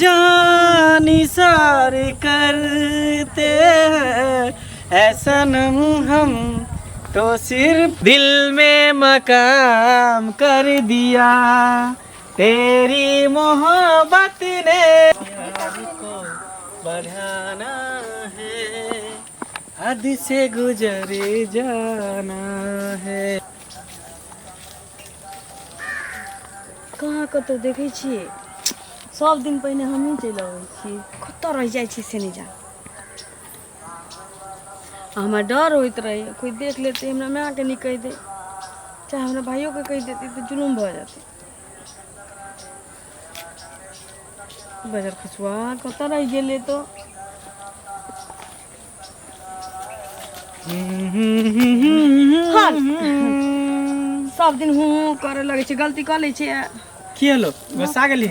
जान निसार करते हैं, ऐ सनम हम तो सिर्फ दिल में मकाम कर दिया तेरी मोहब्बत ने। प्यार को बढ़ाना है, हद से गुजर जाना है। कहाँ कतौ देखै छियै, सब दिन पहिने हमहीँ चलि अबै छियै, कतऽ रहि जाइ छी से नहि जान। हमरा डर होइत रहैए कोइ देख लेतै, हमरा मायके नहि कहि दै, चाहे हमरा भाइयोके कहि देतै तऽ जुलुम भऽ जेतै। बजर खसुआ कतऽ रहि गेलै तो? हँ, सब दिन हूँ हूँ करे लगै छै, गलती कऽ लै छै। की होलो, गुस्सा गेली?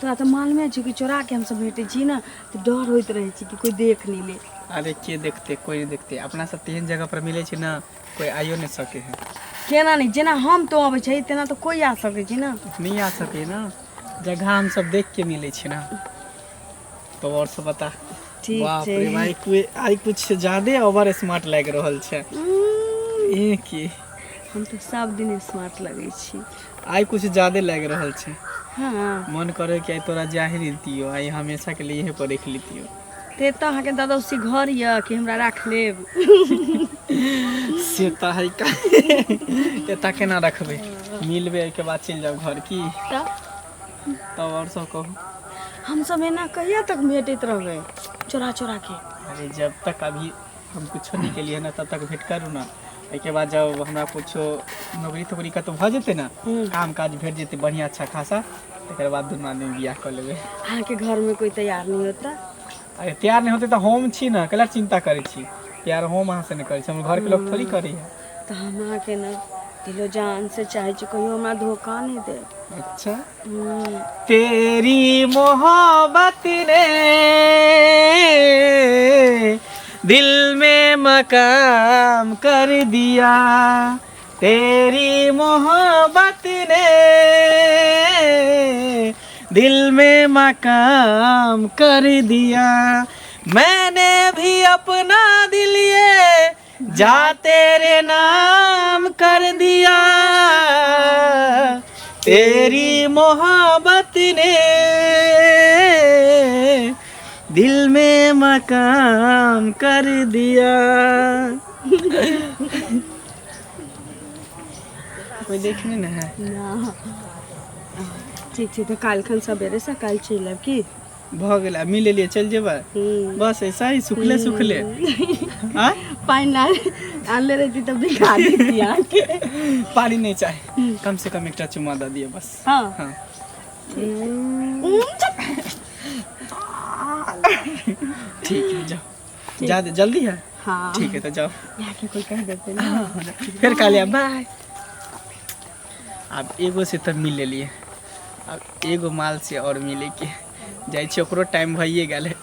तोरा तऽ मालूमे छौ कि चोरा के हमसब भेटै छी ने, तऽ डर होइत रहै छै कि कोइ देख नहि ले। अरे के देखते, कोई नहीं देखते। अपना सब तेहन जगह पर मिले छै ना, कोई आइयो नहीं सके है। केना नहि, जेना हम तो अबै छै तेना तऽ कोइ आ सकै छै ने। नहीं आ सके ना, जगह हम सब देख के मिले छै ना। तो और सब बता। ठीक बाप छै। रे भाई, कोई आइ कुछ ज्यादे ओवर स्मार्ट लागि रहल छै। ए की? हम तऽ सब दिन स्मार्ट लगै छी। आइ कुछ ज्यादे लागि रहल छै। हँ, मन करे कि आइ तोरा जाहि नहीं दियो, आइ हमेशा के लिए यहीं पर रख लितियो। ते तऽ अहाँके दादा उसी घर यऽ कि हमरा राख लेब? से तऽ है का, एतऽ केना रखबै? मिलबै, एहिके बाद चलि जाउ घर की? तऽ तब और सब कहू। हमसब एना कहिया तक भेटैत रहबै चोरा चोरा के? अरे जब तक अभी हम कुछो नहीं केलिए ना, तब तक भेंट करू ना। एहिके बाद जब हमरा कुछो नौकरी तोकरी कतौ भऽ जेतै ने, काम काज भेट जेतै बढ़िआँ अच्छा खासा, तकर बाद दुनू आदमी बियाह कऽ लेबै। अहाँके घरमे कोइ तैयार नहीं होता? अरे तैयार नहीं होते तऽ हम छी ने, कैला चिंता करै छी? प्यार हम अहाँ से नहि करै छी, हमर घरके लोक थोड़ी करै है। तऽ हम अहाँके ने दिलो जान से चाहै छी, कहियो हमरा धोखा नहीं देब। अच्छा। तेरी मोहब्बत ने दिल में मकाम कर दिया, तेरी मोहब्बत ने दिल में मकाम कर दिया, मैंने भी अपना दिल ये जा तेरे नाम कर दिया, तेरी मोहब्बत ने दिल में मकाम कर दिया। कोई देखने न है। ना, ठीक छै, तऽ काल्हिखन सवेरे सकाल चलि आयब की? भऽ गेल, आब मिल लेलियै, चलि जेबै। बस ऐसा ही सुखले सुखले आँय? पानि आनले रहिती तऽ बिका दैती अहाँके। पानि नहि चाही, कम से कम एकटा चुमा दऽ दिअ बस। हँ। हँ, ठीक है, जाओ, जा जल्दी है। हाँ। ठीक है, तो जाओ। यहाँ कोई कह देते ना। फिर काल्हि आयब, बाय। आब एगो से तऽ मिल लेलियै, आब एगो माल से आओर मिले के जाइ छी, ओकरो टाइम भइए गेल है।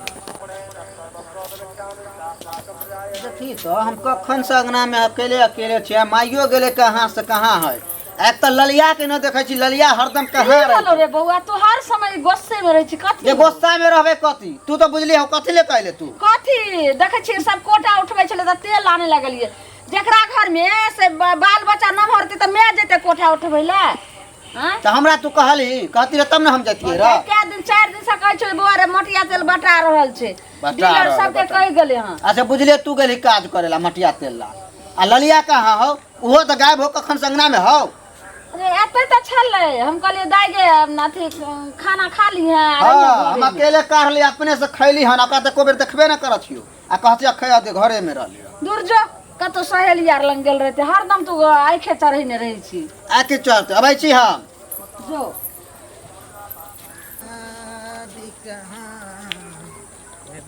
देखी तऽ, हम कखन से अंगनामे अकेले अकेले छियै, माइयो गेलै कहाँ से कहाँ है। एक तऽ ललिया के न देखै छी, ललिया हरदम कहाँ की रहै? भेलो रे बौआ, तू हर समय गुस्से में रहै छी, कथी? जे गुस्सा में रहबै कथी? तू तऽ बुझली हो, कथी ले कहले तू? कथी देखै छियै, सब कोटा उठबै छलै तऽ तेल आने लगलियै। जेकरा घर में से बाल बच्चा नमहर तऽ मैं जेतै कोठा उठबै लए, आँय? तऽ हमरा तू कहली, कहती रह तब ने हम जतियै रह। कै दिन, 4 दिन से कहै छै बौआ रे, मटिया तेल बटा रहल छै। बटा डीलर रहल है, सबके बटा। कहि गेलै हँ। अच्छा बुझलियै, तू गेलही काज करे ला मटिया तेल ला, आ ललिया कहाँ हौ? ओहो तऽ गायब हो, कखन से अंगना में हौ। अरे एतै तऽ छलै, हम कहलियै दाइ गे, अथी खाना खा ली है। हाँ, हम अकेले काढ़ली, अपने से खैली हन, ओकरा तऽ एको बेर देखबे न करत छियौ, आ कहत अखे घरे में रहली। दूर जो, कतौ सहेली आर लग गेल रहते। हरदम तू आँखे चढ़ेने रहै छी। आके चलते अबै छी हम। जो।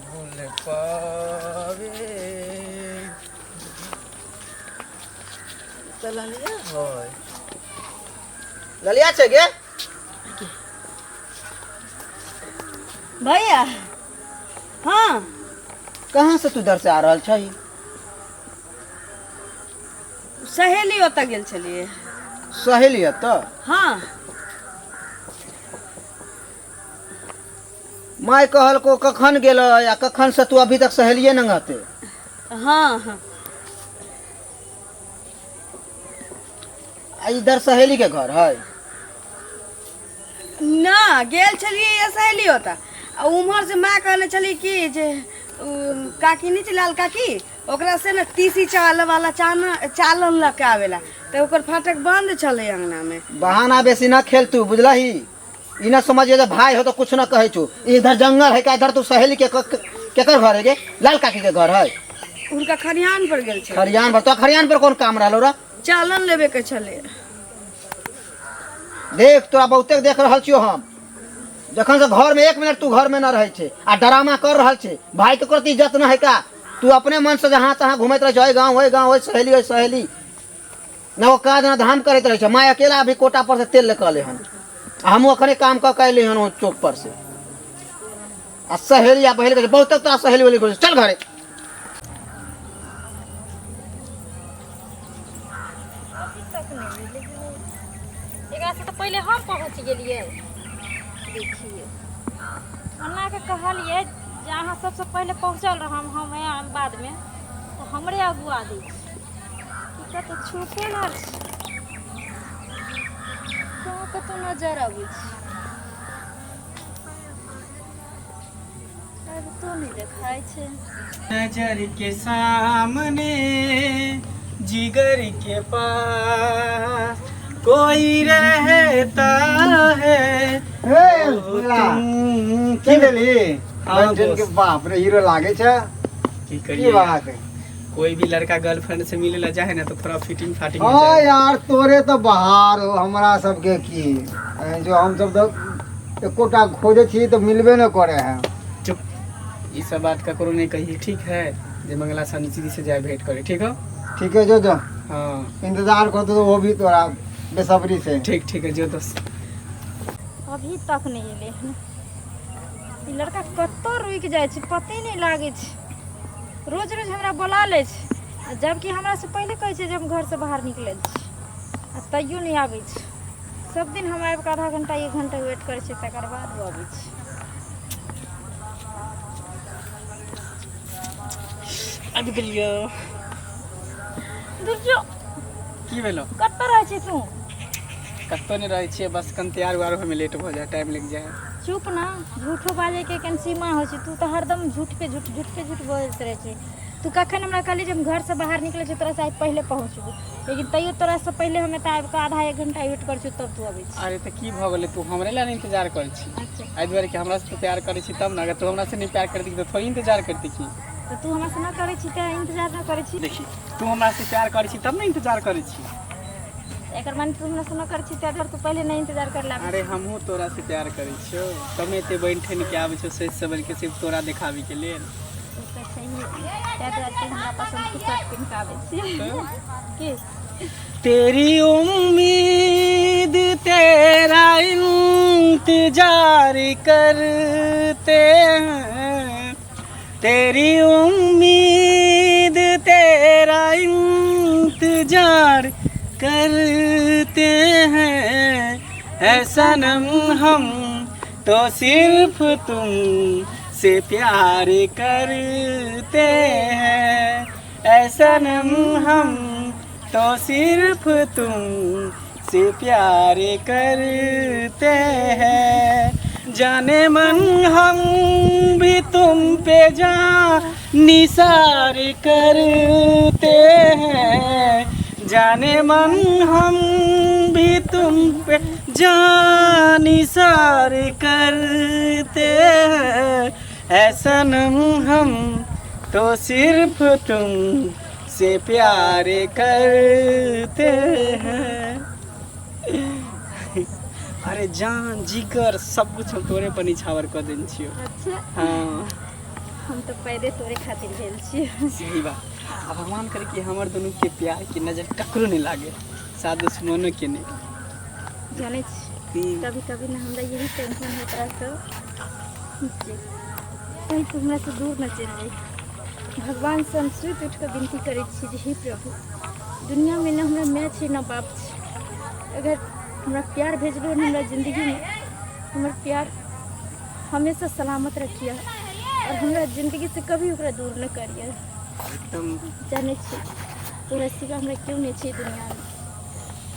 भूल पावे तऽ ललिया होय। ललिया छै गे? भैया, हँ। कहाँ से तू दर से आ रहल छै? सहेली ओतऽ गेल छलियै। सहेली तऽ? हँ। माय कहलको कखन गेलै आ कखन से तू अभी तक सहेलिए न रहते। हाँ हाँ। आ इधर सहेली के घर है? ना गेल छलियै या सहेली ओतऽ, आ उम्हर से माँ कहने छली कि जे उ, काकी नहि छै लाल काकी, ओकरा से ने तीसी चावल वाला चालन लऽ के आवेला, तऽ ओकर फाटक बंद छलै अंगना में। बहाना बेसी ना खेल तू, बुझलही? ई ना समझिए जे भाई हो तो कुछ ना कहै छौ। इधर जंगल है का इधर तू सहेली के केकर घर है गे? लाल काकी के घर है। हुनका खरिहान पर गेल छै। खरियान पर? तो खरियान पर कोन काम रहलो रा? चालन लेबे के छलै। देख तोरा बहुते देख रहल छियो हम, जखन से घर में एक मिनट तू घर में न रहै छै आ ड्रामा कर रहल छै। भाई के प्रति इज्जत न है का? तू अपने मन से जहाँ तहाँ घूमैत रहै छै, ओहि गाँव ओहि गाँव ओहि सहेली ओहि सहेली, न ओ काज न धाम करैत रहै छै। माय अकेला अभी कोटा पर से तेल लेके अलै हन, आ हमहूँ अखने काम कऽ के अयली हन ओ चौक पर से। आ सहेली आ बहेली कहै छै, बहुते तोरा सहेली वहेली कहै छै, चल घरे। अभी तक नहि एलै। एकरा से तऽ पहिले हम पहुँच गेलियै। देखिए ओना के कहलियै जे अहाँ सबसँ पहिले पहुँचल रहम, हम आयब बादमे, तऽ हमरे अगुआ दै छै। ई कतहु छुपल आर छै, कहाँ कतहु नजर अबै छै, आबितो नहि देखाइ छै। नजर के सामने जिगर के पास कोई रहता है। हे तो ला, तुम की भेली? हाँ, बंटन के दोस्त। बाप रे, हीरो लागे छै। की की करिए बात है? कोई भी लड़का गर्लफ्रेंड से मिले ला जाए ना तो थोड़ा फिटिंग फाटिंग हो हाँ जाए। यार, तोरे तो बहार हो, हमरा सबके की जो हम सब तो एकोटा खोजे छी तो मिलबे न करे है। चुप, ये सब बात ककरो नहीं कही, ठीक है? जे मंगला शनिचरी से जाए भेंट करे, ठीक हो? ठीक है, जो जो हाँ इंतजार कर तो वो भी तोरा बेसब्री से। ठीक ठीक है, जो दोस्त। अभी तक नहि एलै हन ई लड़का, कतऽ रुकि जाइ छै पते नहि लागै छै। रोज रोज हमरा बोला लै छै, आ जबकि हमरासँ पहिले कहै छै जे हम घरसँ बाहर निकलल छी, आ तैयो नहि आबै छै। सब दिन हम आबि कऽ आधा घंटा एक घंटा वेट करै छियै, तकर बाद ओ आबै छै। आबि गेलियो। दूर जो। की भेलो? कतऽ रहै छी तू? कतौ नहीं रहै छियै, बस कन तैयार उयार होइमे लेट भऽ जाए, टाइम लागि जाए। चुप ना, झूठो बाजैके कनि सीमा होइ छै। तू तऽ हरदम झूठ पे झूठ, झूठ पे झूठ बजैत रहै छै। तू कखन हमरा कहली जे हम घरसँ बाहर निकलै छियै, तोरासँ आइ पहिले पहुँचबू, लेकिन तैयो तोरासँ पहिले हम एतऽ आबि कऽ आधा एक घंटा वेट करै छियौ, तब तू अबै छी। अरे तऽ की भऽ गेलै, तू हमरे लए इंतजार करै छी? अच्छा। एहि दुआरे कि हमरा से तू प्यार करै छी तब ने। अगर तू हमरा से नहीं प्यार करती तऽ थोड़ी इंतजार करती की? तऽ तू हमरासँ नहि करै छी तऽ इंतजार नहि करै छी? देखी, तू हमरा से प्यार करै छी तब ने इंतजार करै छी। एकर माने तू हमरासँ नहि करै छी, ताहि दुआरे तू पहिले नहि इंतजार कर लाबै। अरे हमहूँ तोरा से प्यार करै छियौ तब ने एते बनि ठनि के आबै छियौ सोचि समझि के सिर्फ तोरा देखाबै के लेल। ओ तऽ सही, ताहि दुआरे तू हमरा पसन्द के शर्ट पिन्ह कऽ आबै छी की? तेरी उम्मीद तेरा इंतजार करते हैं, तेरी उम्मीद तेरा इंतजार करते हैं, ऐ सनम हम तो सिर्फ तुम से प्यार करते हैं, ऐ सनम हम तो सिर्फ तुम से प्यार करते हैं, जाने मन हम भी तुम पे जान निसार करते हैं, जाने मन हम भी तुम पे जान निसार करते हैं, ऐ सनम हम तो सिर्फ तुम से प्यार करते हैं। अरे जान जिगर सब कुछ हम तोरे पर निछावर कऽ देने छियौ। अच्छा। हाँ। हम तऽ पैदे तोरे खातिर भेल छियै। सही बात। आ भगवान करे कि हमर दुनू के प्यार के नजर ककरो नहीं लागे, साथ दुश्मनों के नहीं। जानै छी, कभी कभी ना हमरा यही टेंशन होइत रहतौ जे कहीं तू हमरा से दूर न चलि जाइ। भगवान से हम सुति उठि कऽ विनती करै छी जे हे प्रभु, दुनियामे न हमरा माय छै न बाप छै, अगर हमरा प्यार भेजलहो हन हमरा जिन्दगीमे, हमर प्यार हमेशा सलामत रखिए और हमरा जिंदगी से कभी ओकरा दूर न करिए। एकदम। जानै छी तोरा सिवा हमरा केओ नहि छै दुनियामे,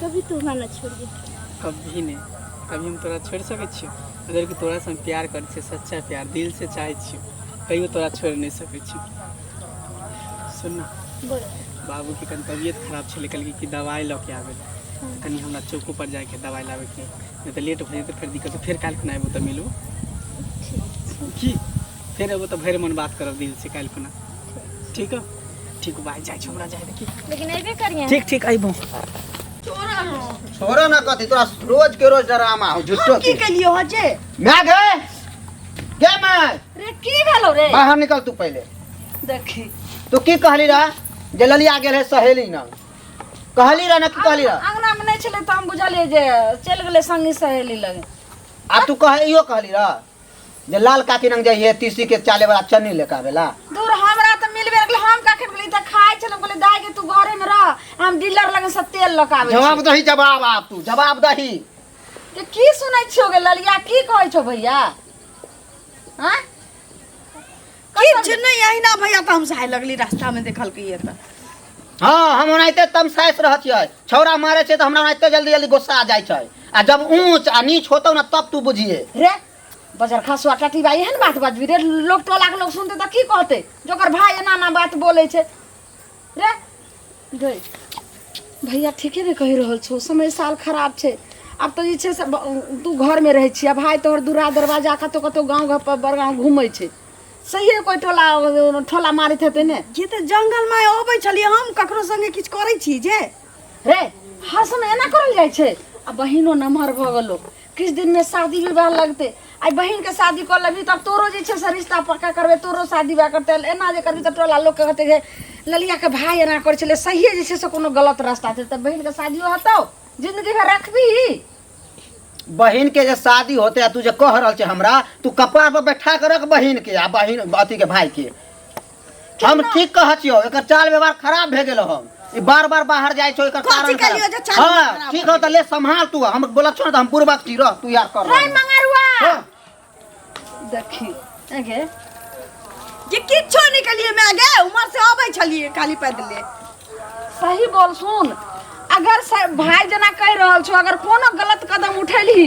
कभी तू हमरा न छोड़िए। कभी नहि, कभी हम तोरा छोड़ि सकै छियौ? अगर कि तोरासँ हम प्यार करै छियै, सच्चा प्यार दिलसँ चाहै छियौ, कहियो तोरा छोड़ि नहि सकै छियौ। सुन ना। बोल। बाबूके कनि तबियत खराब छलै, कहलकै कि दवाइ लऽ के आबै लए। कनि हमरा चौको पर जाइके दवाइ लाबैके, नहि तऽ लेट भऽ जेतै, फेर दिक्कत। फेर काल्हि खुना अयबो तऽ मिलबो। ठीक छै। की फेर अयबो तऽ भरि मन बात करब दिलसँ काल्हि खुना। ठीक है, ठीक, बाय। जाइ छी, हमरा जाइ देखी। लेकिन अयबे करिए। ठीक ठीक, अयबो। छोड़ो ना, कथी तोरा रोज के रोज डरामा हो झूठो हम की के। केलियो हो जे? मैं गे गे मैं। रे, की भेलो रे? बाहर निकल तू पहले। देखी। तू की कहली रहा जे ललिया गेल है सहेली ना? कहली रहा ना की कहली रहा? अंगना में नहीं छलै तऽ हम बुझलियै जे चलि गेलै संगी सहेली लग। आ तू कह, इहो कहली रहा जे लाल काकी नंग जाइए तीसी के चाले वाला चन्नी लेके आवेला। दूर, हमरा तऽ मिलबे गेलै। हम कखन गेली तऽ खाइ छलहुँ। कहलियै दाइ के तू घरे में रह, हम डीलर लग से तेल लऽ के आबै छी। जवाब दही, जवाब आप तू जवाब दही। के की सुनै छियौ गे ललिया? की कहै छौ भैया? हाँ? किछु नहि, अहिना भैया तऽ हम सहाय लगली रास्ता में देखलकै तऽ। हाँ, हम ओनाहिते तमसाइत रहै छियै। छौड़ा मारै छै तऽ हमरा ओनाहिते जल्दी जल्दी गुस्सा आ जाइ छै, आ जब ऊँच आ नीच होतौ ना तब तू बुझिए। रे बजर खसुआ टटीबा, एहन बात बजबी रे? लोक टोला के लोक सुनते तऽ की कहते जोकर भाई एना एना बात बोलै छै? रे गई भैया, ठीके ने कहि रहल छौ। समय साल खराब छै। आब तऽ जे छै से तू घरमे रहै छी आ भाय तोहर दूरा दरवाजा कतहु कतहु गाँव घर पर बड़गाँव घूमै छै। सहिए कोइ टोला ठोला मारैत हेतै ने। जे तऽ जंगल में अबै छलियै, हम ककरो संगे किछु करै छी जे? रे, हर समय एना करल जाइ छै? आ बहिनो नमहर भऽ गेलो, किछु दिनमे शादी विवाह लगतै। आइ बहिनके शादी कऽ लेबही तब तोरो जे छै से रिश्ता पक्का करबै, तोरो शादी विवाह करतै। एना जे करबही तऽ टोला लोकके कहतै जे ललियाके भाय एना करै छलै। सहिए जे छै से कोनो गलत रास्ता छै तऽ बहिनके शादियो हेतौ, जिन्दगी भरि रखबही? बहिन के जे शादी होते आ तू जे कह रहल छै हमरा, तू कपार पर बैठा के रख बहिन के आ बहिन अथी के भाई के। हम ठीक कह छियौ, एकर चाल व्यवहार खराब भए गेल हम। ई बार बार बाहर जाइ छौ, एकर कथी कारण कहलियौ खराब। जे चाल व्यवहार हाँ खराब? ठीक हो तऽ ले सम्हाल तू। हम बोलत छौ ने तऽ हम बुड़बक छी, रह तू यार कर रे रहल। मंगरुआ। हाँ। देखी गे। जे किछो नहि केलियै माय गे, उमर से अबै छलियै खाली पैदले। सही बोल। सुन, अगर भाई जेना कहि रहल छौ, अगर कोनो गलत कदम उठेलही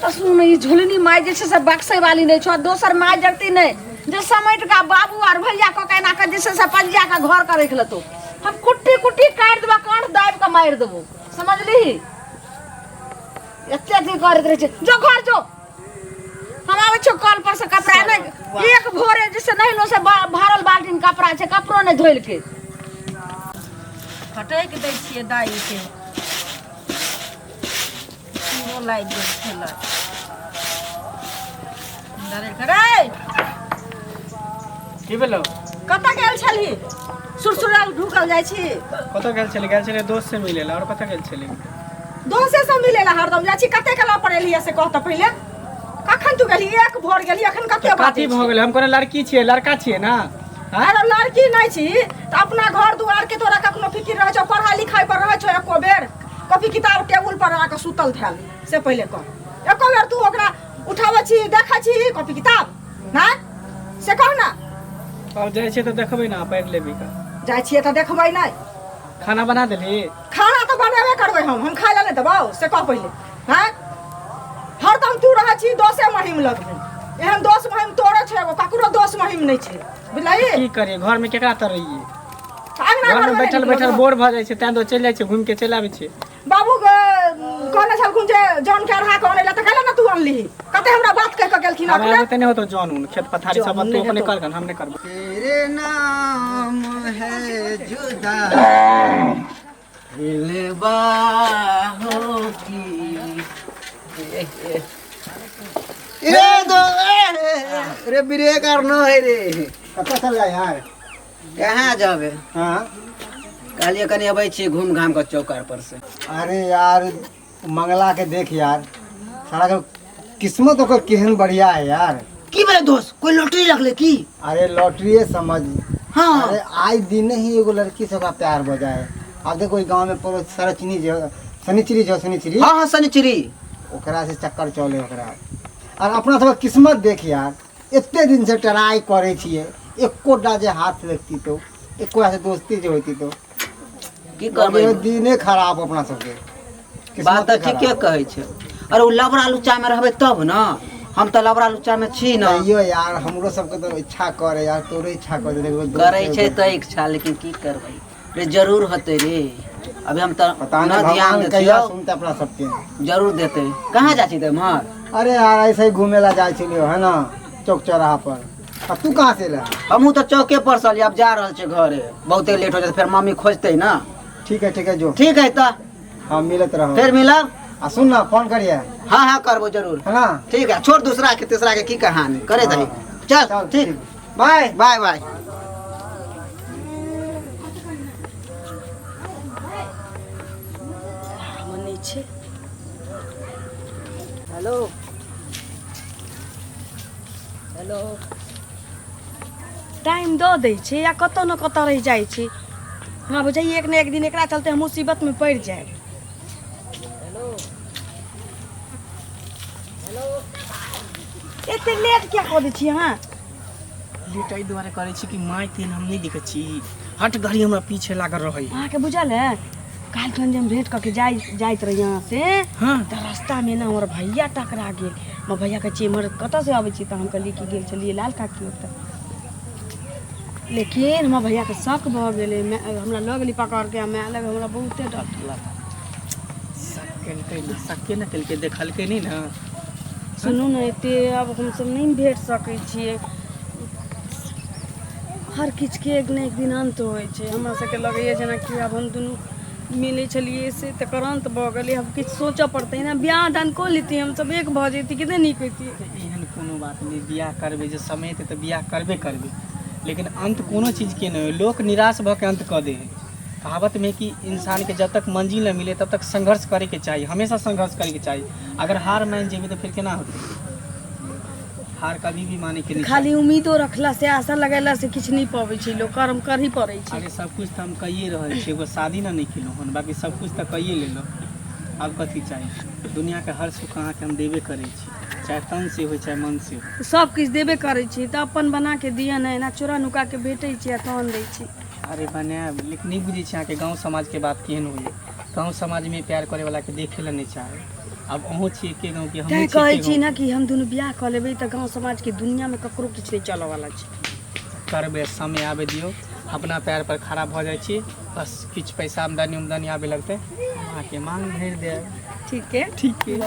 तऽ सुन, ई झुलनी माय जे छै से बक्सै वाली नहि छौ। दोसर माय जगती नहि जे समेट कऽ बाबू आर भैया कऽ के एना कऽ जे छै से पंजिया कऽ घर कऽ राखि लेतौ। हम कुट्टी कुट्टी काटि देबो, काँठ दाबि कऽ मारि देबो, समझलिही? एते अथी करैत रहै छै। जो घर जो, हम आबै छियौ। कल पर से कपड़ा नहि, एक भोरे जे से नहेलो से भरल बाल्टीन कपड़ा छै, कपड़ो नहि धोलकै। फटकि दै छियै दाइके, चूड़ो लागि गेल छलै। रे। की भेलौ? कतऽ गेल छलही? सुरसुराल ढुकल जाइ छी। कतऽ गेल छलै? गेल छलै दोस्त से मिले ला, और कतऽ गेल छलै? दोसे सब मिले ला हरदम जाइ छी। कते कला पर एलियै से कह तऽ पहिले। कखन तू गेली? एक भोर गेली, अखन कते कथी बाजै भऽ छै? गेलै? हम कोनो लड़की छियै? लड़का छियै ना, आँय? अरे लड़की नहि छी तऽ अपना घर दुआर के तोरा कखनो फिकिर रहै छौ? पढ़ाई लिखाई पर रहै छौ एको बेर? कॉपी किताब टेबुल पर आके सुतल थैल से पहिले कह। एको बेर तू ओकरा उठाबै छी, देखै छी कॉपी किताब नहि, से कह ना। अब जाइ छियै तऽ देखबै ना, पढ़ि लेबी का। जाइ छियै तऽ देखबै नहि। खाना बना देली? खाना तऽ बनेबे करबै हम। हम खाय लए नहि देबौ से कह पहिले। हैं, हरदम तू रहै छी दोसे महिम लगमे। एहन दोस महिम तोरे छै एगो, ककरो दोस महिम नहि छै, बुझलही? की करियै, घर में केकरा तर रहियै? अङ्गना घर में घरमे बैठल नहि बैठल निकलऽ। बोर भऽ जाइ छै, तैं तो चलि जाइ छियै, घूमि के चलि आबै छियै। बाबू कहने छलखुन जे जौन के अढ़ा के अनै लए, तऽ कहले ने तू अनलिही। कते हमरा बात कहि कऽ गेलखिन। हमरा अखने बुते नहि होतो जौन उन खेत पथारी सब। जौन तू नहि अपने हेतौ। कर, हम नहि करबो। तेरे नाम है जुदा दिल बाहों की। रे दो रे ब्रेक आर न है रे। कतऽ चल जाए यार? कहाँ जाबे? हाँ। कहलिए कनी अबै छी घूम घाम के चौक आर पर से। अरे यार, मंगला के देख यार, साला के किस्मत ओकर केहन बढ़िया है यार। की भेलै दोस्त, कोई लॉटरी लगले की? अरे लॉटरीए समझ। हाँ। अरे आज दिन ही एगो लड़की से ओकरा प्यार हो जाए। अब देखो, ई गांव में पड़ोस सारा चीनी जो शनिचरी जो शनिचरी। हाँ हाँ, शनिचरी। ओकरा से चक्कर चले ओकरा। आर अपना सबके किस्मत देख यार, एते दिन से ट्राई करै छियै, एकोटा जे हाथ लगती तो, एकोटा से दोस्ती जे होती तो। की करबै? दिने खराब अपना सबके। बात तऽ ठीके कहै छै। अरे ओ लबड़ा लुच्चामे रहबै तब ने, हम तऽ लबड़ा लुच्चामे छी ने। तैयो यार हमरो सबके तऽ इच्छा करे यार, तोरो इच्छा करे, करै छै तऽ इच्छा, लेकिन की करबै रे, जरूर होतै रे। अभी हम तऽ पता नहीं न ध्यान भगवान कहिया देतियौ। सुनते अपना सबके। जरूर देतै। कहाँ जाइ छी तऽ एम्हर? अरे यार ऐसे ही घूमे ला जाइ छलियो है ना, चौक चौराहा पर। आ तू कहाँ से एला? हमहूँ तऽ चौके पर से आब जा रहल छियै घरे, बहुते लेट हो जेतै, फेर मम्मी खोजतै ना। ठीक है ठीक है, जो ठीक है तऽ हाँ मिलत रहो, फेर मिलब। आ सुन ना, फोन करिए। हाँ हाँ करबो जरूर, है ना? ठीक है, छोड़ दूसरा के तीसरा के की कहानी करे दही। चल चल ठीक, बाय बाय बाय। मनै छै। हेलो हेलो, टाइम दऽ दै छै या कतऽ ने कतऽ रहि जाइ छै। हमरा बुझाइए एक ने एक दिन एकरा चलते हम मुसीबतमे पड़ि जायब। एते लेट किया कऽ दै छी अहाँ? लेट एहि दुआरे करै छी कि माय तेहन हम नहि देखै छी, हट घड़ी हमरा पीछे लागल रहै। अहाँके बुझल है, काल्हि खन जे हम भेंट कऽ के जाइ जाइत रही अहाँ से, हाँ, तऽ रास्तामे ने हमर भैया टकरा गेल। हमर भैया कहै छै एम्हर कतऽसँ अबै छी? तऽ हम कहलियै कि गेल छलियै लाल काकी ओतऽ। लेकिन हमर भैयाके शक भऽ गेलै, हमरा लऽ गेली पकड़के आ माय लग हमरा बहुते डटलक। शक केलकै ने, शक्के ने केलकै, देखलकै नहि ने। सुनू ने, एते आब हमसब नहि भेट सकै छियै। हर किछुके एक ने एक दिन अन्त होइ छै। हमरा सबके लगैए जेनाकि आब हम दुनू मिलै छलियै से तकर अन्त भऽ गेलै। आब किछु सोचऽ पड़तै ने, बियाह दान कऽ लेतियै हमसब, एक भऽ जैतियै, कते नीक होइतियै। एहन कोनो बात नहि, बियाह करबै जे समय एतै तऽ बियाह करबे करबै, लेकिन अन्त कोनो चीजके नहि होइ। लोक निराश भऽ के अन्त कऽ दै हइ। कहावत में कि इंसान के जब तक मंजिल न मिले तब तक संघर्ष करे के चाही, हमेशा संघर्ष करे के चाही। अगर हार मान जेबै तऽ फेर केना होतै? हार कभी भी माने के नहीं। खाली उम्मीदो रखला से, आशा लगेला से किछु नहि पबै छै लोक, कर्म करही पड़ै छै। अरे सब कुछ तऽ हम कहिए रहल छी, एगो शादी ने नहि केलहुँ हन, बाकी सब कुछ तऽ कहिए लेलहुँ, आब कथी चाही? दुनियाके हर सुख अहाँके हम देबे करै छी, चाहे तन से होइ चाहे मन से होइ। सब किछु देबे करै छी तऽ अपन बना के दिअ ने, एना चोरा नुका के भेटै छै आ तहन दै छी। अरे बनायब, लेकिन नहि बुझै छी अहाँके गाँव समाजके बात केहन होइए। गाँव समाजमे प्यार करैवलाके देखै लए नहि चाहै। आब अहूँ छी एके गाँवके, हमहूँ तैँ छी कहै एके छी गाँवके। ने कि हम दुनू बियाह कऽ लेबै तऽ गाँव समाजके दुनियामे ककरो किछु नहि चलऽवला छै। करबै, समय आबै दियौ, अपना पैर पर खड़ा भऽ जाइ छी, बस किछु पैसा आमदनी उमदनी आबे लगतै, हम अहाँके मांग भरि देब। ठीक है ठीक है।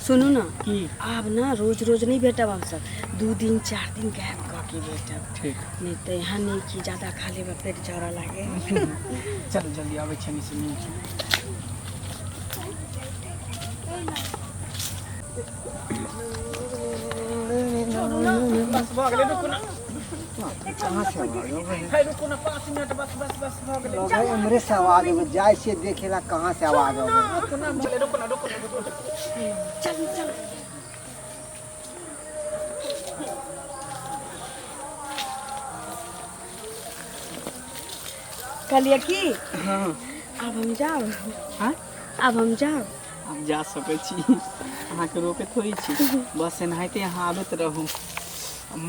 सुनू ने, की आब ने रोज रोज नहि भेटब हमसब, 2 दिन 4 दिन गैप कऽ के भेटब। ठीक। नहि तऽ एहन नहि कि ज्यादा खा लेबै पेट झरऽ लागे। चलू जल्दी आबै छी से मिल। बस भऽ गेलै, रुकू ना। कहाँ से आवाज अबै है? हे रुकू ना 5 मिनट, बस बस बस भऽ गेलै। लगै उम्हरे से आवाज अबै, जाइ छियै देखे ला कहाँ से आवाज अबै। रुकू ना, भऽ गेलै, रुकू ना रुकू ना रुकू ना। चलू चलू। कहलियै की हाँ आब हम जाउ? हाँ आब हम जाउ? आब जा सकै छी, अहाँके रोके थोड़ी छी। बस एनाहिते अहाँ आबैत रहू,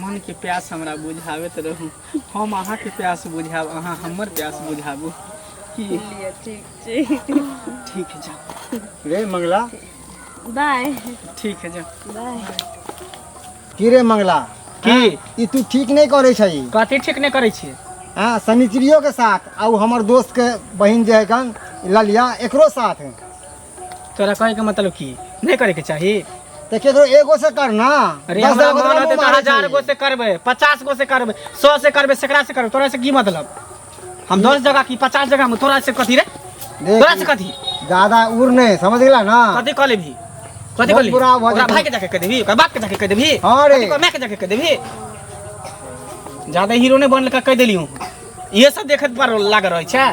मनके प्यास हमरा बुझाबैत रहू। हम अहाँके प्यास बुझायब, अहाँ हमर प्यास बुझाबू की? लिअ ठीक छै। ठीक है, जाउ। रे मंगला, बाय। ठीक है, जाउ। बाय। की रे मंगला, की ई तू ठीक नहीं करे छै। कथी ठीक नहि करै छियै? हाँ, शनिचरियो के साथ आ उ हमर दोस्त के बहिन जे है कन ललिया, एकरो साथ। तोरा कहैके मतलब की नहि करैके चाही? तऽ केकरो एगो से कर ना। अरे 10 हमरा गो मन तोरा होतै मुँह तऽ मारै 1000 छै। गो से करबै, 50 गो से करबै, 100 से करबै, सैकड़ा से करबै, तोरा से की मतलब? हम 10 जगह की 50 जगह में तोरा से कथी रे? देख, तोरा से कथी? ज्यादा उड़ नहीं, समझ गेला ना? कथी कह लेबही? कथी बहुत कह लेबही? बुरा भऽ ओकरा जेतै। भाई के जाके कह देबही, ओकरा बाप के जाके कह देबही? हाँ रे। कथी कह, माय के जाके कह देबही? ज्यादा हीरो नहीं बनल कह देलियो। इहे सब देखत पर लागल रहै छै।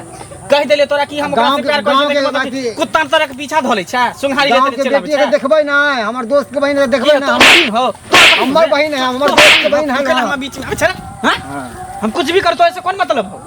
कह देलियो तोरा कि हम ओकरा गाँव से के- प्यार करै गाँव छियै, के मतलब कि बाकी- कुत्ता तोरा के पीछा धऽ लै छै, सुंघारी गाँव लेते के चलि आबै बेटी के छै। देखबै ना, हमर दोस्त के बहिन के देखबै की ना। तोहर बहिन हो? हमर बहिन है, हमर दोस्त के बहिन है तू ना। हमरा बीच में आबै छै रे? हाँ? हाँ। हम कुछ भी करतो ऐसे कौन मतलब हो?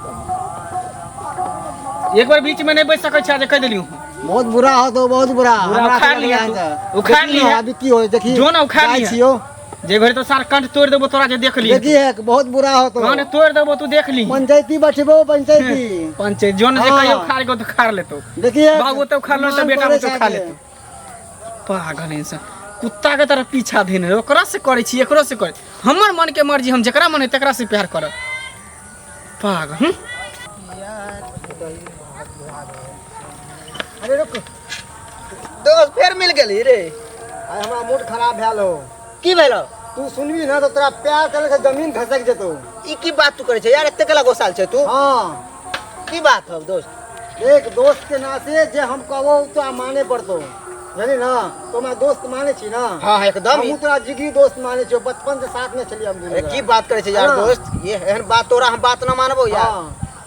एक बार बीच में नहीं बैठ सकै छै जे कह देलियो। बहुत बुरा हो तो बहुत बुरा। बुरा हमरा उखाड़ से लिहे बढ़िया तू। है। उखाड़ देखी लिहे। ना, अभी की हो देखी जो ना उखाड़ जाइ लिहे। छियो। जे घड़ी तो सार कंठ तोड़ देबो तोरा जे देख ली। देखी है बहुत बुरा हो तो। कंठ तोड़ देबो तू देख ली। पंचायती बैठबो पंचायती। पंचायत जो न जे हाँ। कहियो उखाड़ के तो उखाड़ लेतो। देखिए बाबू तो उखाड़ लो तो मान बेटा करे तो उखाड़ साथे। लेतो। पागल इंसान कुत्ता के तरह पीछा धेने रहे, ओकरा से करै छी एकरो से करै, हमर मन के मर्जी, हम जकरा मन है तकरा से प्यार करब। पागल। अरे रुक दोस्त फेर मिल गेली रे। आइ हमरा मूड खराब भेल हो। की भेलो? तू सुनबी ना तो तोरा प्यार करे से जमीन खसक जेतो। ई की बात तू करे छै यार, एते केला गोसाल छै तू? हाँ। की बात हौ दोस्त? देख दोस्त के नाते जे हम कहबो तो माने पड़तो, बुझली ना? तो हमरा दोस्त माने छी ना? हाँ एकदम। हमहूँ तोरा जिगरी दोस्त माने छियो, बचपन से साथ में छलियै हम दुनू। अरे की बात करे छै यार हाँ। दोस्त, ये एहन बात तोरा हम बात न मानबो यार। हाँ।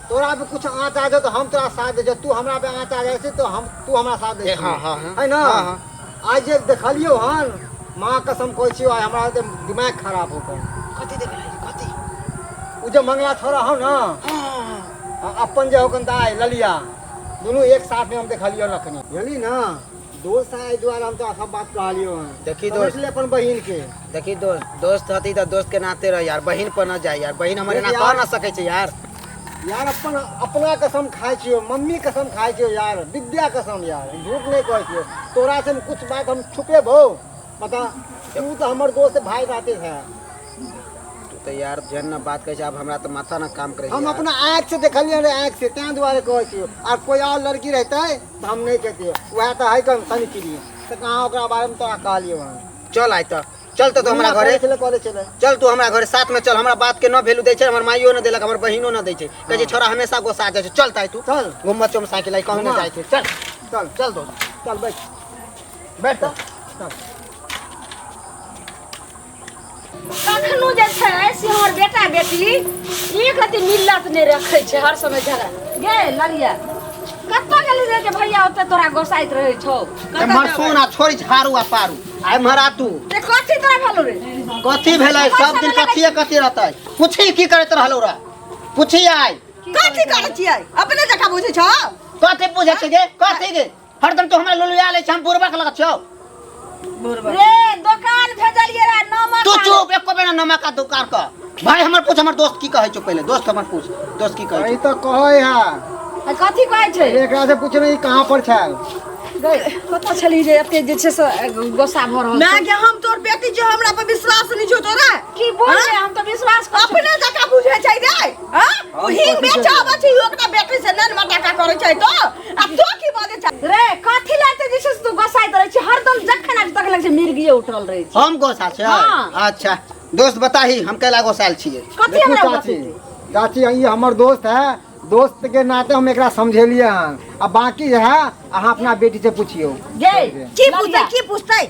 तोरा पे कुछ आँच आ जाए तो हम तोरा साथ दे, तू हमरा पे आँच आ जाए छै तो हम तू हमरा साथ दे। हाँ, हाँ, हाँ। है ना? हाँ, हाँ। आज जे देखलियो हन, माँ कसम कहै छियो आइ हमरा एकदम दिमाग खराब हो गेल। कथी देखलियै? कथी? उ जे मंगला छोरा हौ ना, हाँ। अपन जे होकन दाइ ललिया, दुनू एक साथ में हम देखलियो नखनी, बुझली ना? दोस्त है एहि दुआरे हम तोरा सब बात कहलियो हन। देखी समझ दोस्त। ले अपन बहिन के। देखी दोस्त, दोस्त हती त दोस्त के नाते रह यार, बहिन पर न जाय यार, बहिन हमर एना देख कह यार। न सकै छै यार। यार अपन अपना कसम खाइ छियो, मम्मी कसम खाइ छियो यार, विद्या कसम यार, झूठ नहीं कहै छियो। तोरा से हम कुछ बात हम छुपेबो बता, तू तो हमर दोस्त भाई नाते है। तू तो यार जेहन न बात कहै छै, आब हमरा तऽ माथा न काम करै छै हम यार। अपना आँख से देखलियै रे, आँख से, तें दुआरे कहै छियो। आर कोई और लड़की रहतै तऽ हम नहीं कहतियै, वएह तऽ है कम सनी चिड़िया, तऽ कहाँ ओकरा बारे में तोरा कहलियो हन। चल आइ तऽ, चल तऽ तू हमरा घरे। छलै करै छलै। चल तू हमरा घरे साथ में चल, हमरा बात के न वैल्यू दै छै, हमर माइयो न देलक, हमर बहिनो न दै छै, कहै छै छोरा हमेशा गोसा जाइ छै। चल ताइ तू चल। घुमऽ चम साइकिल आइ कहूँ न घुमा। जाइ छै। चल चल चल दोस्त, चल बैठ बैठ तऽ। चल। कखनो जे छै से हमर बेटा बेटी एक रति मिल्लत नहि रखै छै, हर समय झगड़ा। गे ललिया कतऽ गेली रे के भैया ओते तोरा गोसाइत रहै छौ? एम्हर सुन आ छोड़ि झाड़ू आ पारू, आ एम्हर आ तू। ते कथी तोरा भेलो रे? कथी भेलै? सब दिन कथिए कथी रहतै? पूछी की करैत रहलौ रे, पूछी आइ। कथी करै छियै? अपने जकाँ बुझै छौ? कथी बुझै छै गे? कथी गे? हरदम तू हमरा लुलुया लै छै, हम बुड़बक लगै छौ। रे दोकान भेजलियै रे नमक। तू चुप, एको बेर नमक आ दुकान क। भाई हमर पूछ, हमर दोस्त की कहै छौ पहिले, दोस्त हमर पूछ, दोस्त की कहै ई छौ? तऽ कहै है। आ कथी कहै छै? एकरा से पूछने ई कहाँ पर छल। गे कतऽ छली जे एते जे छै से गोस्सा भऽ रहल माय छौ? गे हम तोर बेटी जो हमरा पर विश्वास नहीं छौ तोरा। की बोल रे, हम तऽ विश्वास करै छियौ। अपने जकाँ बुझै छै रे। हाँ? ओ हिंग बेचा आबै छै, ओकरा बेटी से नन मटाका करै छै तो। आ तो की बजै छै? रे कथी लाते जे छै से तू गोसाइत रहै छी हरदम, जखन आबि तखन लगै छै मिर्गिए उठल रहै छै। हम गोसा छै? हाँ। अच्छा दोस्त बताही हम कैला गोसायल छियै? कथी देखू हमरा चाची, बतेतै? चाची ई हमर दोस्त है, दोस्त के नाते हम एकरा समझेलिए हन, आ बाकी जे है अहाँ अपना बेटी से पूछियो। गे की पूछतै? की पूछतै?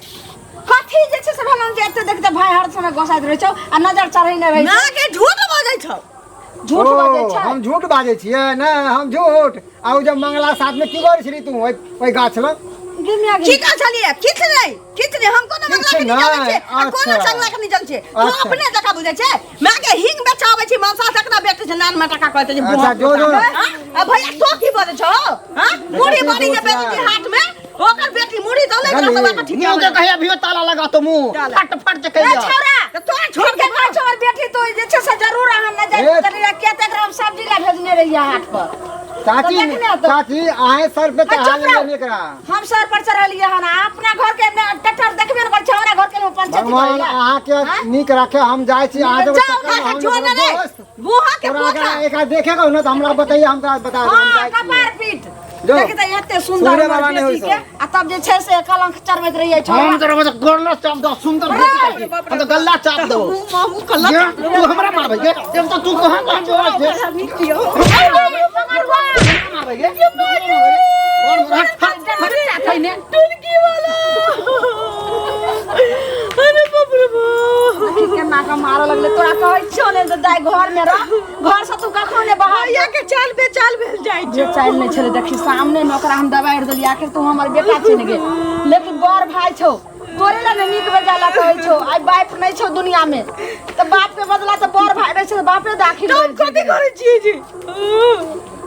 कथी जे छै से भेलौ जे एते देखते भाई हर समय गोसाइत रहै छौ आ नजर चढ़ेने रहै छौ? माय के झूठ बजै छौ। झूठ ओ, बजै छै? हम झूठ बाजै छियै? नहि हम झूठ। आ ओ जब मंगला साथ में की करै छली तू ओहि गाछ लग? गे माय गे। की कहै छलियै? किछु नहि, किछु नहि, हम कोनो मंगला के नहि जानै छियै आ कोनो अच्छा। चंगला के नहि जानै छियै। तू अच्छा। अपने जकाँ बुझै छै। माय के हिंग बेचाबै छी मनसा तकरा बेटी से नान मटका कहै छै। अच्छा, जो, जो। आ भैया तो की बजै छौ? हाँ? मुड़ी बड़ी जे बेटी के हाथ में, ओकर बेटी मुड़ी दले गली। तऽ ओकरा ठीक मुँह के कहिया अभियो ताला लगा तो मुँह ताला। फट फट जे रे कहिया। छौरा तऽ तोरा छोड़ छोड़ के कहै छौ हमर बेटी तो जे छै से जरूर अहाँ नजर ए। चली रहा, किया तऽ एकरा हम सब्जी ला भेजने रहियै हाट पर। चाची तऽ देखने तो। चाची अहें सर पे आ, चढ़ा चुप रहो। लेलियै एकरा। हम सर पर चढ़लियै हन, आ अपना घर के टटर देखबे ने करै छै, हमरा घर के ने पंचायती भगवान करैला। अहाँ के हाँ? नीक रखे, हम जाइ छी अहाँ के जाओ, चक्कर में खा हम जो नहि ने रे। दोस्त। बुहा के तोरा पोता। अगर एकरा देखेगा न तऽ हमरा बताइए, हम तोरा बता देब, हम हाँ जाइ छियै। कपार पीट। जो। देखी तऽ एते सुंदर सुनरे हमर वाला नहि बेटी होइ के आ तब जे छै से कलंक चढ़बैत रहियै छौड़ा। हम तोरा बस गल्ला चाप दो, सुंदर बेटी के। हम तो गल्ला चाप दो। मामू कल्ला ये, तू हमरा मारबै गे? एक तो तू कहाँ कहाँ जोड़ा छै? मारबै गे? और हट, हट, हट। टुनकी वाला। अरे बाप रे बाप। देखी केना के मारऽ लगलै। तोरा कहै छियौ ने जे दाइ घर में रह, घर से तू कखनो ने बाहर भैया के चाल पे चाल भेल जाइ जे छै। चालि नहि छलै, देखी सामने मे ओकरा हम दबारि देलियै। आखिर तू हमर बेटा छी ने गे, लेकिन बड़ भाय छौ, तोरे लए ने नीक बेजा लए कहै छौ। आइ बाप नहि छौ दुनिया में तऽ बाप के बदला तऽ बड़ भाय रहै छै, तऽ बापे दाखिल हम कथी करै छियै जी?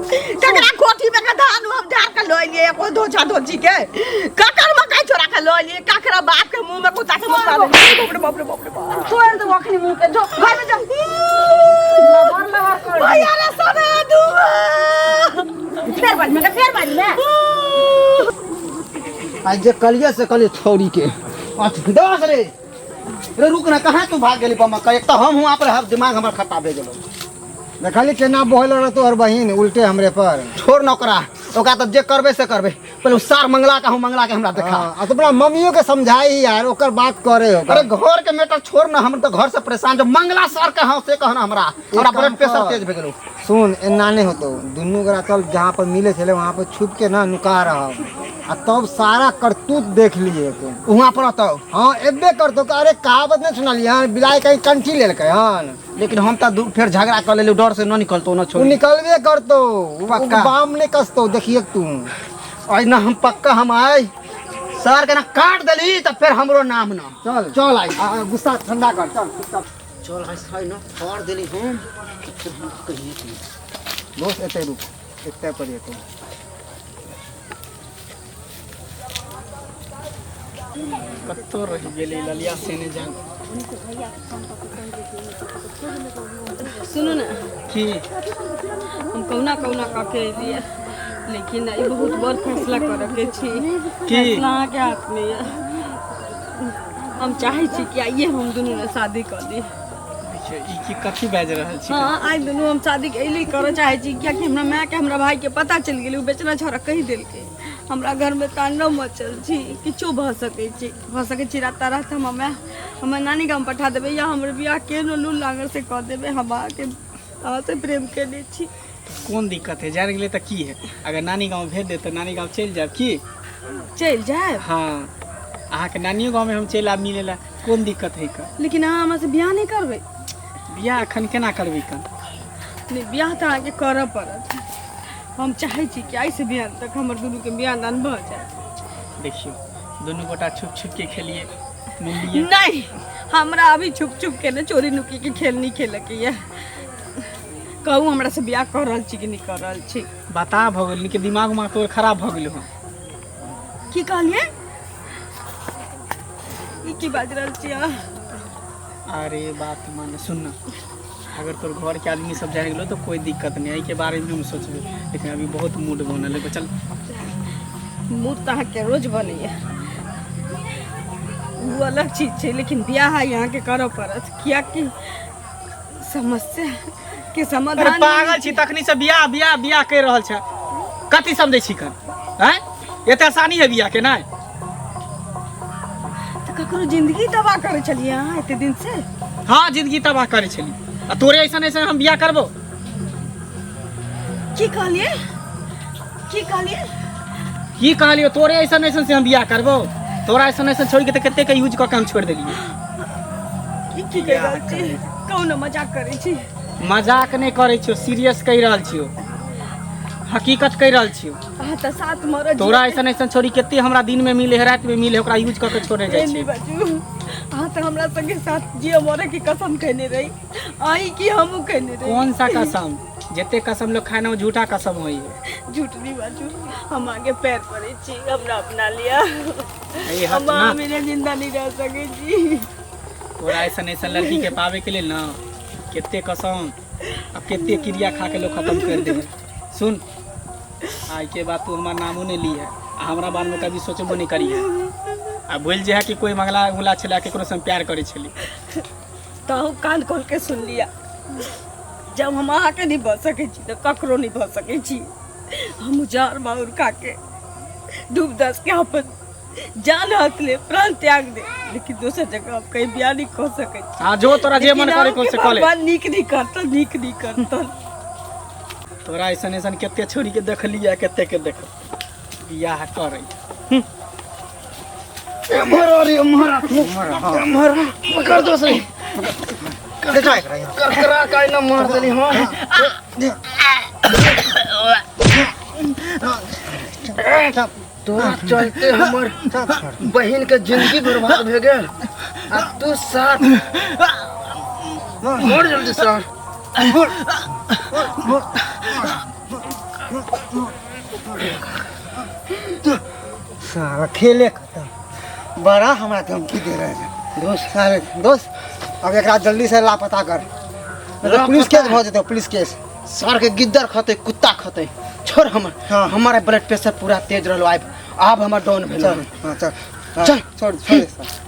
ककरा कोठी में के धान हम झाड़ के लऽ एलियै एको धोछा धोछी के ककर मकई चोरा के लऽ एलियै ककरा बाप के मुंह में कुत्ता के मुंह बाप रे बाप रे बाप रे बाप तोड़ देबो अखनी मुंह के जो घर में जो लबर लबर कर भैया रे सना दुआ फेर बाज में फेर बाज में आज जे कलिए से कलिए छौरी के दस रे रे रुक ना कहाँ तू भाग गेली बमक एक तो हम हुआ पर हम दिमाग हमर खराब भे गेलो देखली केना बहल रह तोहर बहिन उल्टे हमरे पर छोड़ न ओकरा ओकरा तऽ जे करबे से करबे पहिले उ सार मंगला के हम मंगला के हमरा देखा हाँ, आ तो अपना मम्मियों के समझाई यार ओकर बात करे ओकर अरे घर के मैटर छोड़ ना हम तो घर से परेशान जो मंगला सर के हाँ से कहना हमरा हमरा काम ब्लड प्रेशर कर। तेज भे गेलो सुन एना नहीं होतो दुनू गोरा चल जहाँ पर मिले छले वहाँ पर छुप के ना नुका रह आ तब सारा करतूत देख लिए तू वहाँ पर रहतो हाँ एबे करतो कि अरे कहावत नहीं सुनलियै हन बिलाइ कहीं कंठी लेलकै हन लेकिन हम तऽ फेर झगड़ा कर लेलू डर से न निकलतो न उ छोड़ निकलबे करतो उ पक्का। बाम नहीं कसतो देखिए तू आई ना हम पक्का हम आए सर के ना काट देली तऽ फेर हमरो नाम ना चल चल आई आ, आ, गुस्सा ठंडा कर चल चल चल आई सही ना फाड़ देली हम फिर हम कहिए कि दोस्त एते रुक एते पर एते कतौ रहि गेलै ललिया से नहि जान सुनू ने की हम कहुना कहुना कऽ के एलियै लेकिन ई बहुत बड़ फैसला करऽ के छी की? फैसला अहाँके हाथमे यऽ हम चाहै छी कि आइए हम दुनू ने शादी कऽ ली देखियौ ई की कथी बाजि रहल छी हाँ आइ दुनू हम शादी एहि लेल करऽ चाहै छी कियाकि हमरा मायके हमरा भाइके पता चलि गेलै ओ बेचना छौड़ा कहि देलकै हमरा घरमे तांडव मचल छी किछो भऽ सकै छै भऽ सकै छै राता रात हमर माय हमर नानी गाम पठा देबै या हमर बियाह केहनो लूल लांगर से कऽ देबै हम अहाँके अहाँसँ प्रेम केने छी कोन दिक्कत है जान गेलै तऽ की है अगर नानी गाँव भेज दे तऽ नानी गाँव चलि जायब की चलि जायब हाँ अहाँके नानियो गाँवमे हम चलि आयब मिलै लए कोन दिक्कत है का लेकिन अहाँ हमरासँ बियाह नहि करबै बियाह एखन केना करबै कन नहि बियाह तऽ अहाँके करऽ पड़त हम चाहै छी कि आइसँ बियाह तक हमर दुनूके बियाह दान भऽ जाय देखियौ दुनू गोटा छुप छुप के खेलिए मिललिए नहीं हमरा अभी छुप छुप के ने चोरी नुकी के खेल नहीं खेलके ये कहू हमरा से बियाह कर रहल छी कि नहीं कर रहल छी बता भऽ गेल के दिमाग उमाग तोर खराब भऽ गेल हँ की कहलिए ई की बाज रहल छी अहाँ अरे बात मान सुन ना अगर तोर घर के आदमी सब जान गेलो तो कोई दिक्कत नहीं एहि के बारे में हम सोचबे लेकिन अभी बहुत मूड बनल है चल मूड तऽ अहाँके रोज बनैया ओ अलग चीज छै लेकिन बियाह अहाँके करऽ पड़त कियाकि समस्या के अरे समाधान पागल छी तखनी से बियाह बियाह बियाह कहि रहल छै कथी समझै छी कन आँय एते आसानी है बियाह के नहि तऽ ककरो जिंदगी तबाह करै छलियै अहाँ एते दिन से हाँ जिंदगी तबाह करै छली आ तोरे ऐसन ऐसन हम बियाह करबो की कहलियै की कहलियै की कहलियो तोरे ऐसन ऐसन से हम बियाह करबो तोरा ऐसन ऐसन छोड़ के तऽ कते के यूज कऽ के हम छोड़ देलियै ई की कहि रहल छी कहू ने मजाक करै छी मजाक नहि करै छियो सीरियस कहि रहल छियो हकीकत कहि रहल छियो अहाँ तऽ साथ मरत तोरा ऐसन ऐसन छोड़ी कते हमरा दिन में मिले है रात में मिले है ओकरा यूज कऽ के छोड़े जाइ नहीं छै बाजू अहाँ तऽ हमरा संगे साथ जिए मरे के कसम खैने रही अहीं की हमहूँ खैने रही कौन सा कसम जते कसम लोग खाए ना वो झूठा कसम होई है झूठ नहीं बाजू हम आगे पैर पड़े छी हमरा अपना लिया ए हट हम ना अहाँ बिना जिंदा नहीं रह सकै छी तोरा ऐसन ऐसन लड़की के पावे के लेल ना कते कसम अब कते क्रिया खा के लोग खत्म कर दे सुन आइ के बाद तू हमार नामो नहीं ली है आ हमरा बारे में कभी सोचबो नहीं करी है आ भूल जे है कि कोई मंगला उंगला छला केकरो से हम प्यार करे छली तो अहूँ कान खोल के सुन लिया जब हम अहाँके नहीं भऽ सकै छी तऽ ककरो नहीं भऽ सकै छी हम उजार माउर खा के डूब दस के अपन जान हक ले प्राण त्याग दे लेकिन दोसर जगह हम कहीं बियाह नहीं कऽ सकै छी हाँ जो तोरा जे मन लेकिन करे अहूँके से कऽ ले भगवान नीक नहीं करतन नीक नहीं करतन तोरा ऐसन ऐसन कते छोड़ी के देखलियै कते के देख बियाह करै एम्हर अरे एम्हर एम्हर पकड़ दोसरी करकरा का ना मार देली हम तोरा चलते हमर बहिन के जिंदगी बर्बाद भे गेल आ तू साथ मोड़ जल्दी सर साला खेले खत्म। बड़ा हमरा धमकी दे रहे हैं दोस्त साले दोस्त, अब एकरा जल्दी से लापता कर, नहीं तो पुलिस केस भऽ जेतौ, पुलिस केस। सर के गिद्दर खते कुत्ता खते, छोड़ हमर। हाँ। हमारे ब्लड प्रेशर पूरा तेज रहलो, आब आब हमर डाउन भेल। चल, हाँ चल। हाँ, चल। छोड़ छोड़ दे साला।